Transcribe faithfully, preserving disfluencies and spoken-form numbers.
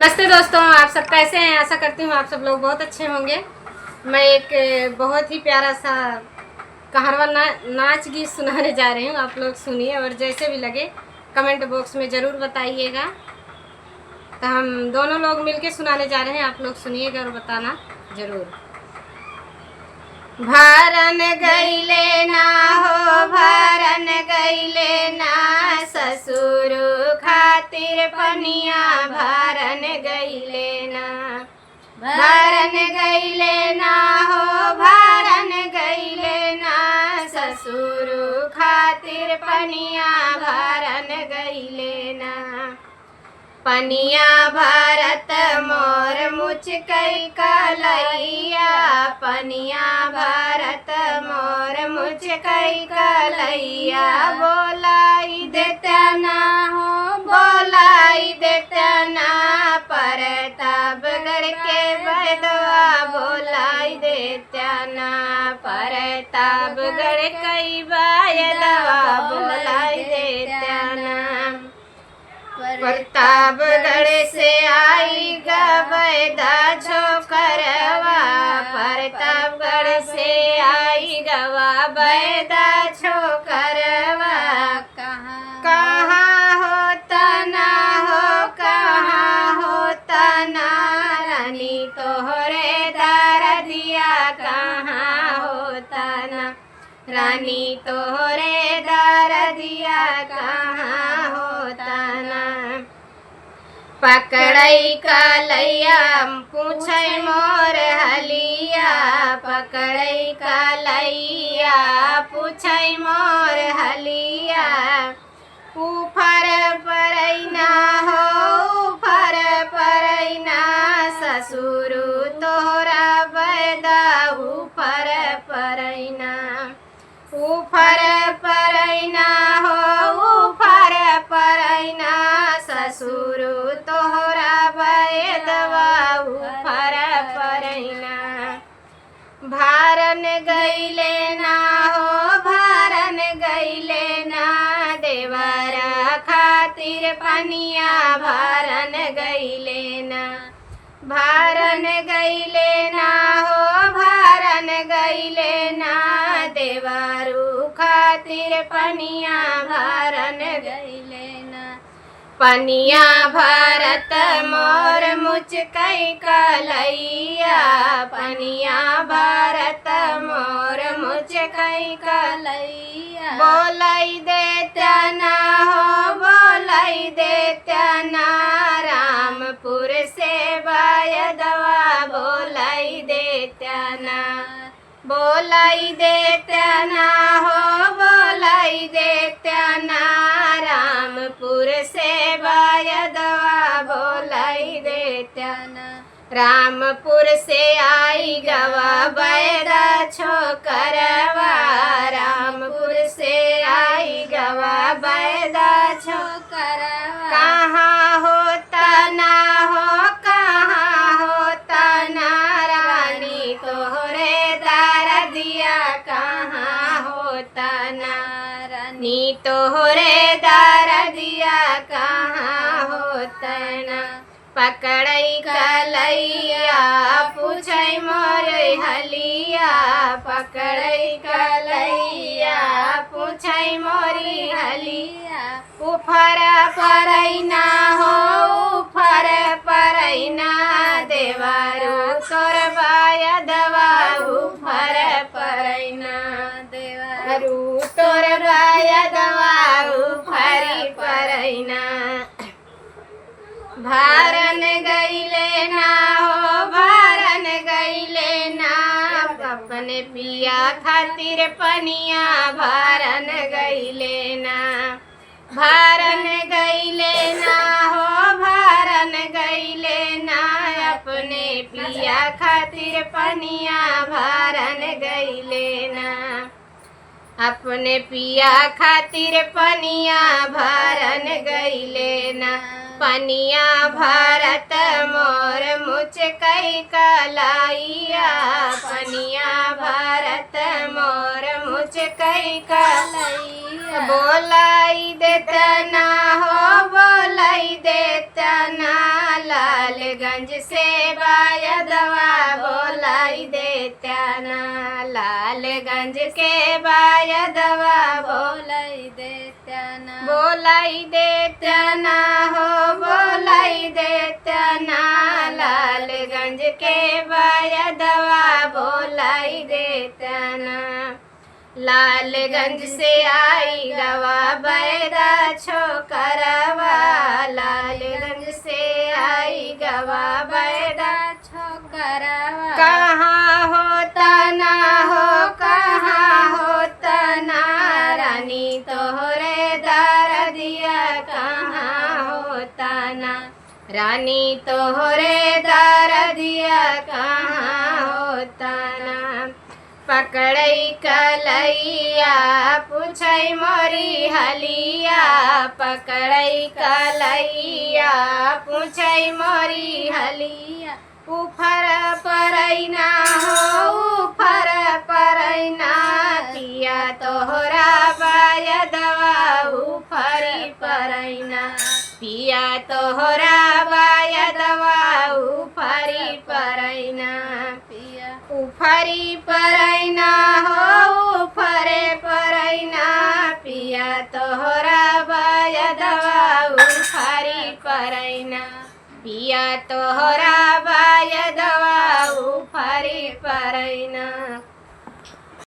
नमस्ते दोस्तों, आप सब कैसे हैं? आशा करती हूँ आप सब लोग बहुत अच्छे होंगे। मैं एक, अ, बहुत ही प्यारा सा कहरवा ना-, नाच गीत सुनाने जा रही हूँ। आप लोग सुनिए और जैसे भी लगे comment box में ज़रूर बताइएगा। तो हम दोनों लोग मिलके सुनाने जा रहे हैं, आप लोग सुनिएगा और बताना ज़रूर। भारन गइले ना हो, भारन गइले ना, ससुर खातिर पनिया भारन गइले ना। भारन गइले ना हो, भारन गइले ना, ससुर खातिर पनिया भारन गइले ना। पनिया भरत मोर मुचकई कलैया, पनिया भरत मोर मुचकई कलैया। बोलाई देत्या ना हो, बोलाई देत्या ना, परतापगढ़ के बैदवा बोलाई देत्या ना, परतापगढ़ के बैदवा बोलाई देत्या ना। परतापगढ़ से आई गा बैदा छोकरवा, परतापगढ़ से आई गवा बैदा छोकरवा। कहाँ, कहाँ होता ना हो, कहाँ होता ना, रानी तोहरे दरदिया कहाँ होता ना। रानी तोहरे दरदिया कहाँ होता ना। पकड़ई कलैया पूछै मोर हलिया, पकड़ई कलैया पूछै मोर हलिया। ऊपर परैना हो, ऊपर परैना, ससुर तोहरा बैदा ऊपर परैना। ऊपर परैना हो, ऊपर परैना, ससुर तोहरा बैदवा ऊपर परैना। भारन गइले ना हो, भारन गइले ना, देवरा खातिर पनिया भारन गइले ना। भारन गइले ना हो, भारन गइले ना, देवरू खातिर पनिया भारन गइले ना। पनिया भारत मोर मुचकई कलैया, पनिया भारत मोर मुचकई कलैया। बोलाई देत्या ना हो, बोलाई देत्या ना, रामपुर से बैदवा बोलाई देत्या ना। बोलाई देत्या ना हो, बोलाई देत्या ना, रामपुर से बैदवा बोलाई देत्या ना। रामपुर से आई गवा बैदा छोकरवा, रामपुर से आई गवा बैदा छोकरवा। कहाँ होता ना हो, कहाँ होता ना, रानी तोहरे दरदिया कहाँ होता ना, रानी तोहरे दरदिया कहाँ होता ना। पकड़ई कलैया पूछै मोर हलिया, पकड़ई कलैया पूछै मोर हलिया। उफर परैना हो, उफर परैना, देवरू तोर बैदवा उफर परैना, देवरू तोर बैदवा उफर परैना। भारन गइले ना हो, भारन गइले ना, अपने पिया खातिर पनिया भारन गइले ना। भारन गइले ना हो, भारन गइले ना, अपने पिया खातिर पनिया भारन गइले ना। अपने पिया खातिर पनिया भारन गइले ना। पनिया भारत मोर मुचकई कलैया, पनिया भारत मोर मुच कई कलैया। बोलाई देतना हो, बोलाई देतना, लालगंज से बायदवा बोलाई देतना, लालगंज के बायदवा बोलाई देतना। बोलाई देतना हो, बोलाई देतना, लालगंज के बायदवा बोलाई देतना। लालगंज से आई गवा बैदा छोकरवा, लालगंज से आई गवा बैदा छोकरवा। कहाँ होतना हो, कहाँ होतना, रानी तोहरे दरदिया कहाँ होतना, रानी तोहरे दरदिया कहाँ होतना। पकड़ई कलैया, पूछई मोरी हलिया, पकड़ई कलैया, पूछई मोरी हलिया। उफर परैना हो, उफर परैना, पिया तोहरा बायदवा उफरी परैना, पिया तोहरा बायदवा उफरी परैना। पिया उफरी परैना हो, उफरे परैना, पिया तोहरा बायदवा उफरी परैना, पिया तोहरा बायदवा उफरी परैना।